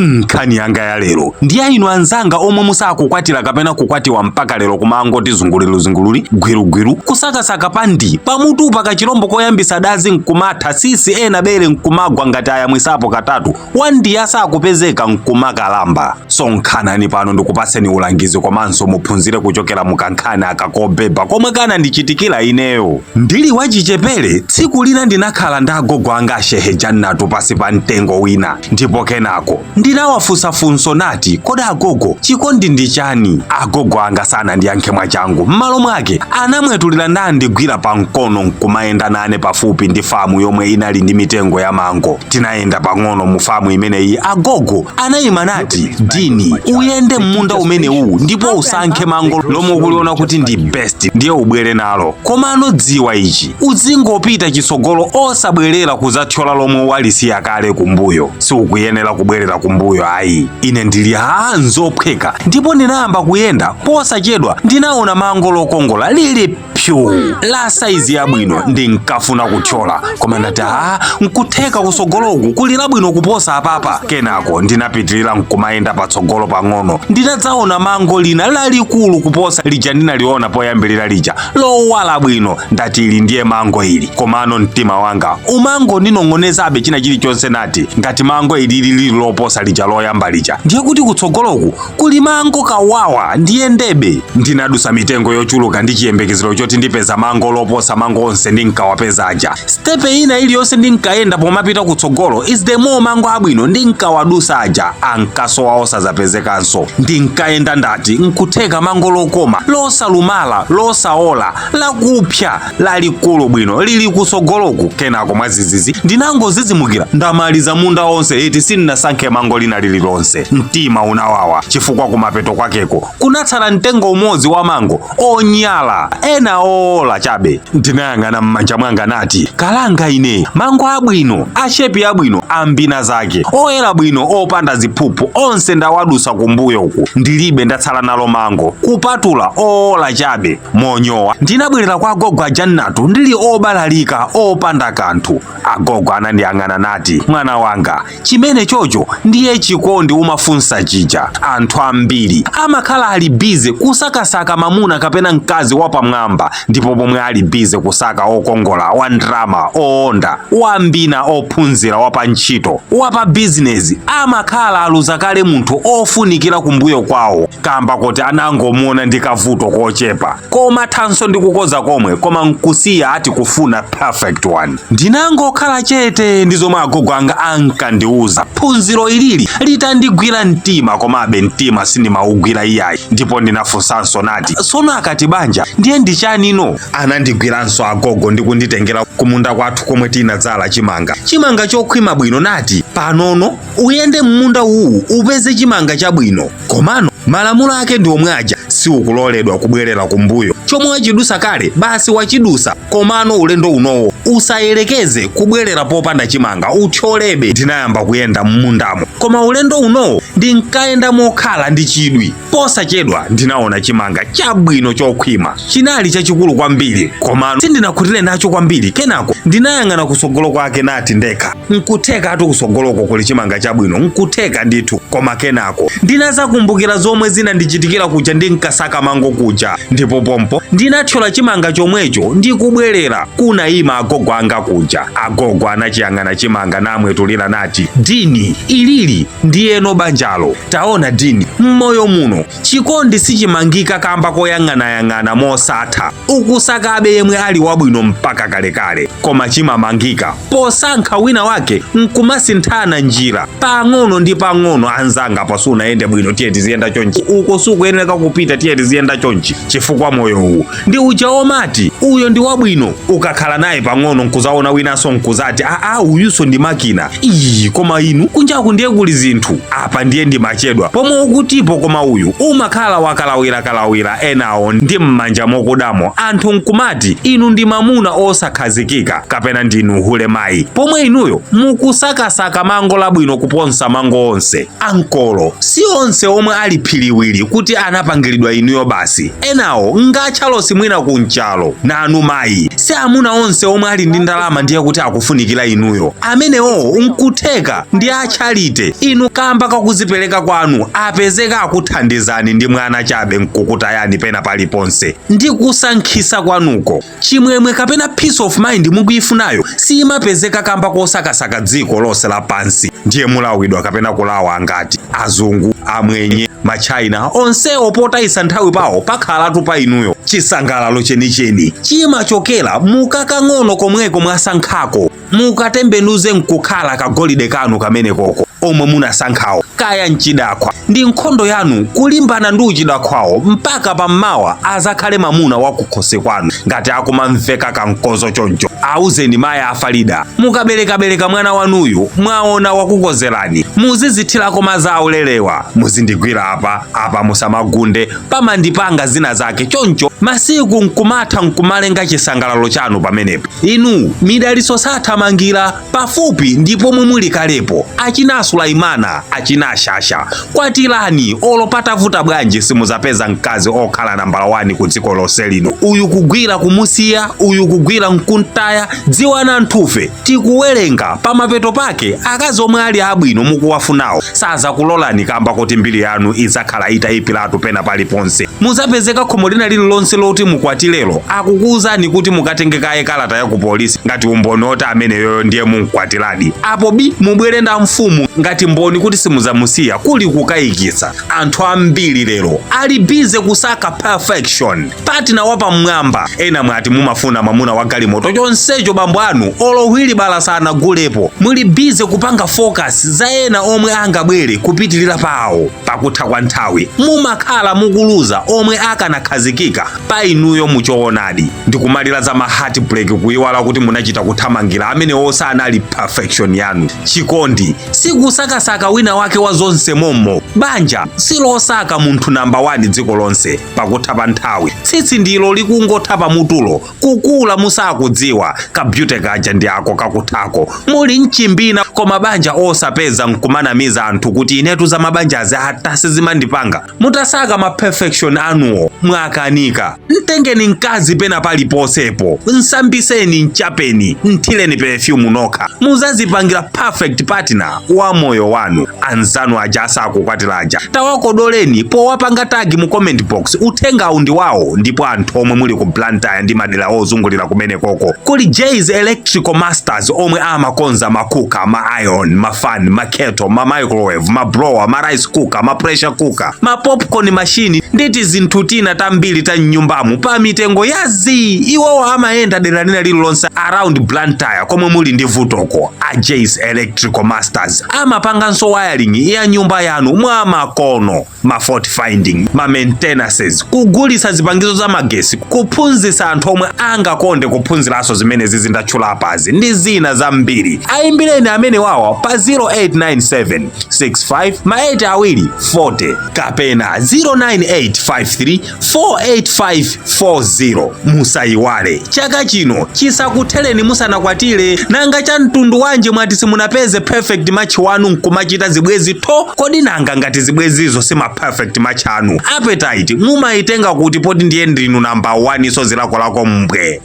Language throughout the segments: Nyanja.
Nkhani yanga ya lero ndi ya inu anzanga omwe musakukwatira kapena kukwatiwa mpaka lero, kumangoti zunguliruzunguluri, gwirugwiru, kusakasaka pandi pamutu pakachilombo koyambisa dazi nkumatha sisi, ena bere nkumagwa ngati ayamwisapo katatu, wandiya sakupezeka nkumakalamba. Sonkhanani pano ndikupaseni ulangizi komanso muphunzire kuchokera mukankhani akakobeba komwe kana ndichitikira ineyo ndili wachichepere. Tsiku lina ndinakhala ndi agogo anga ashehe Jannatu pasi pa mtengo wina, ndipo kenako ndinawafunsa funso nati, "Kodi agogo, chikondi ndi chani?" Agogo anga sanandiyankhe mwachangu. M'malo mwake anamwetulira nandigwira pa mkono nkumayenda nane pafupi ndi famu yomwe inali ndi mitengo ya mango. Tinayenda pang'ono mu famu imeneyi. Agogo anayima nati, "Dini, uyende m'munda umenewu ndipo usankhe mango lomwe ukuliona kuti ndi best, ndiye ubwere nalo. Komano dziwa ichi, uzingopita chitsogolo, osabwerera kuzathyola lomwe walisiya kale kumbuyo. Siukuyenera kubwerera kumbuyo ayi." Ine ndili, "Aa, nzophweka." Ndipo ndinayamba kuyenda. Posachedwa ndinaona mango lokongola lili pyu, la saizi yabwino. Ndinkafuna kuthyola, koma ndati, "Aa, nkutheka kusogoloku kuli labwino kuposa apapa." Kenako ndinapitirira nkumayenda patsogolo pang'ono. Ndinadzaona mango lina lalikulu kuposa lija ndinaliona poyambirira lija, lowala bwino. Ndati, "Ili ndiye mango ili." Komano mtima wanga umango ndinong'onezabe china chilichonse nati, "Ngati mango ili lili loposa lija loyamba lija, ndiye kuti kutsogoloku kuli mango kawawa, ndiyendebe." Ndinadusa mitengo yochuluka ndi chiyembekezero choti ndipeza mango loposa mango onse ndinkawapeza aja. Step ina iliyonse ndinkayenda pomapita kutsogolo is the more mango abwino ndinkawadusa aja ankasowa, osazapezekanso. Ndinkayenda ndati, "Nkutheka mango lokoma, losalumala, losaola, lakupsa, lalikulu bwino lili kutsogoloku." Kenako mwazizizi ndinangozizimukira, ndamaliza munda onse eti sindinasankhe mango lina lililonse. Mtima unawawa chifukwa kumapeto kwakeko kunatsala mtengo umodzi wa mango onyala, ena oola chabe. Ndinayang'ana m'manja mwanga nati, "Kalanga ine, mango abwino, a shape abwino, ambina zake, oyera bwino, opanda ziphuphu, onse ndawadusa kumbuyo uku, ndilibe, ndatsala nalo mango kupatula oola chabe." Monyowa ndinabwerera kwa agogo a Jannatu ndili obalalika, opanda kanthu. Agogo anandiyang'ana nati, "Mwana wanga, chimene chocho ndiye chikondi umafunsa chija. Anthu ambiri amakhala ali busy kusakasaka mamuna kapena mkazi wapamwamba, ndipo pomwe ali busy kusaka okongola, wa ndrama, owonda, wambina, ophunzira, wapantchito, wapa bizinesi, amakhala aluza kale munthu ofunikira kumbuyo kwawo, kamba kuti anangomuona ndi kavuto kochepa koma thanso ndi kukoza komwe, koma nkusiya ati kufuna perfect one." Ndinangokhala chete ndi zomwe agogo anga ankandiuza. Phunziro ilili litandigwira mtima, komabe mtima sindimaugwira iyayi. Ndipo ndinafunsanso nati, "Sono akati banja ndiye ndi chanino?" Anandigwiranso agogo ndi kunditengera kumunda kwathu komwe tinadzala chimanga, chimanga chokhwima bwino, nati, "Panono uyende m'munda uwu upeze chimanga chabwino, komano malamulo ake ndi omwe aja: siukuloledwa kubwerera kumbuyo. Chomwe wachidusa kale basi wachidusa, komano ulendo unowo usayelekeze kubwerera popanda chimanga, uthyolebe." Ndinayamba kuyenda m'mundamo, koma ulendo unowo ndinkayenda mokhala ndi chidwi. Posachedwa ndinaona chimanga chabwino chokhwima. Chinali chachikulu kwambiri, komano sindinakhutire nacho kwambiri. Kenako ndinayang'ana kusogolo kwake nati ndekha, "Nkutheka atu kusogoloko kuli chimanga chabwino, nkutheka ndithu." Koma kenako ndinazakumbukira zomwe zinandichitikira kuja ndinkasaka mango kuja, ndipo pompo ndinathyola chimanga chomwecho ndikubwerera kunayima agogo anga kuja. Agogo anachiyang'ana chimanga namwetulira nati, "Dini, ilili ndiyeno banjalo. Taona Dini, mmoyo muno chikondi sichimangika kamba koyang'anayang'ana mosatha, ukusakabe yemwe ali wabwino mpaka kalekale, koma chimamangika posankha wina wake nkumasinthana njira pang'ono ndi pang'ono. Anzanga, pasunayende bwino, tiye tiziyenda chonchi. Uko sukuyenera kupita, tiye tiziyenda chonchi, chifukwa moyowu ndi uja omati uyo ndi wabwino, ukakhala naye pang'ono nkuzaona winanso nkuzati, 'Aa, uyuso ndi makina iyi.' Koma inu, kunjaku ndiye kuli zinthu. Apa ndiye ndimachedwa pomwe ukutipo, koma uyu umakhala wakalawirakalawira enawo ndi m'manja mokudamo, anthu nkumati inu ndi mamuna osakhazikika kapena ndinu hule mayi, pomwe inuyo mukusakasaka mango labwino kuposa mango onse. Ankolo, si onse omwe ali phiriwiri kuti anapangiridwa inuyo basi. Enawo ngacha Charles mwina kunchalo. Nanu mayi, si amuna onse omwe ali ndi ndalama ndiye kuti akufunikira inuyo. Amenewo nkutheka ndi achalite, inu kamba kakuzipereka kwanu apezeka akuthandizani ndi mwana chabe nkukutayani pena paliponse ndi kusankhisa kwanuko. Chimwemwe kapena peace of mind mukuifunayo simapezeka kamba kosakasaka dziko lonse lapansi. Ndiye mulawidwa kapena kulawa angati azungu, amwenye, machina onsewo potayisa nthawi pawo pakhalatu pa inuyo. Chisangalalo chenicheni chimachokera mukakang'ono komweko mwasankhako. Mukatembenuze nkukhala kagolide kanu kamene koko omwe munasankhawo. Kaya mchidakhwa, ndi nkhondo yanu kulimbana ndi uchidakhwawo mpaka pammawa azakhale mamuna wakukhosi kwanu. Ngati akumamveka kankozo choncho, auzeni mayi afalida, mukaberekabereka mwana wanuyu mwaona wakukozerani, muzizithirako mazawo lelewa, muzindigwira apa apa, musamagunde pamandipanga zina zake choncho. Masiku nkumatha nkumalenga chisangalalo chanu pamenepo. Inu midaliso sathamangira pafupi ndipo mwe muli kalepo. Achina Sulaimana, achina Shasha, kwatirani. Olo patavuta bwanji simuzapeza mkazi okhala nambala 1 ku dziko lonse lino. Uyu kugwira kumusiya, uyu kugwira nkuntaya. Dziwana anthufe tikuwerenga. Pamapeto pake akazi omwe ali abwino mukuwafunawo sazakulolani kamba kuti mbiri yanu idzakhala itayipiratu pena paliponse. Muzapezeka khomo lina lililonse loti mukwatilero akukuwuzani kuti mukatenge kaye kalata ya ku polisi ngati umboni oti ameneyoyo ndiye munkwatiradi. Apo bi mubwere nda mfumu ngati mboni kuti simuzamusiya. Kuli kukayikitsa. Anthu ambiri lero ali busy kusaka perfection partner wapamwamba. Ena mwati mumafuna mwamuna wa galimoto, chonsecho bambo anu olo wheelbarrow sanagulepo. Muli busy kupanga focus za ena omwe angabwere kupitirira pawo. Pakutha kwa nthawi mumakhala mukuluza omwe akanakhazikika pa inuyo muchoonadi. Ndikumalira za ma heartbreak, kuyiwala kuti munachita kuthamangira amene osanali perfection yanu. Chikondi sikusakasaka wina wake wa zonse mommo. Banja silosaka munthu namba 1 dziko lonse. Pakutha pa nthawi tsitsi ndilo likungotha pamutulo kukula musakudziwa, ka beauty kaja ndi ako kakuthako muli mchimbina, koma banja osapeza, nkumanamiza anthu kuti inetu za mabanjazi atasi zimandipanga. Mutasaka ma perfection anuwo mwakanika. Mtengeni mkazi pena paliponsepo, nsambiseni, mchapeni, mthireni perfume nokha, muzazipangira perfect partner wa moyo wanu. Anzanu aja asakukwatira aja tawakodoleni powapanga tag mu comment box. Uthengawu ndi wawo. Ndipo anthu omwe muli ku Blantyre ndi madera ozungulira kumene koko, kuli Jays Electrical Masters omwe amakonza ma cooker, ma iron, ma fan, ma kettle, ma microwave, ma blower, ma rice cooker, ma pressure cooker, ma popcorn machine nditi zinthu tina tambiri ta mnyumbamu pa mitengo ya zii. Iwowo amayenda dera lina lililonse around Blantyre komwe muli ndi vutoko. A Jays Electrical Masters amapanganso wiring ya nyumba yanu mwa makono, ma fault finding, ma maintenances, kugulitsa zipangizo za magesi, kuphunzitsa anthu omwe angakonde kuphunziranso zimene zizindatchulapazi ndi zina zambiri. Ayimbireni amene wawa pa 0897 65 ma 8 awiri 40 kapena 09853 48540. Musayiwale, chaka chino chisakuthereni musanakwatire. Nanga cha mtundu wanji mwati simunapeze perfect match wanu nkumachita zibwezi tho? Kodi nanga ngati zibwezizo sima perfect match anu, appetite mumayitenga kuti, poti ndiye ndinu namba 1 so zilakolako mbwe?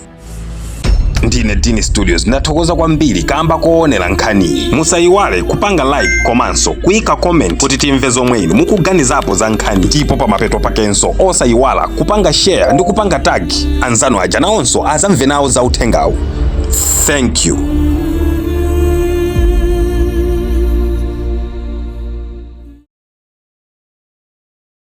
Ndine Dini Studios, ndathokoza kwambiri kamba koonera nkhaniyi. Musayiwale kupanga like komanso kuyika comment kuti timve zomwe inu mukuganizapo za nkhani. Ndipo pamapeto pakenso osayiwala kupanga share ndi kupanga tag anzanu aja, nawonso azamve nawo za uthengawu. Thank you.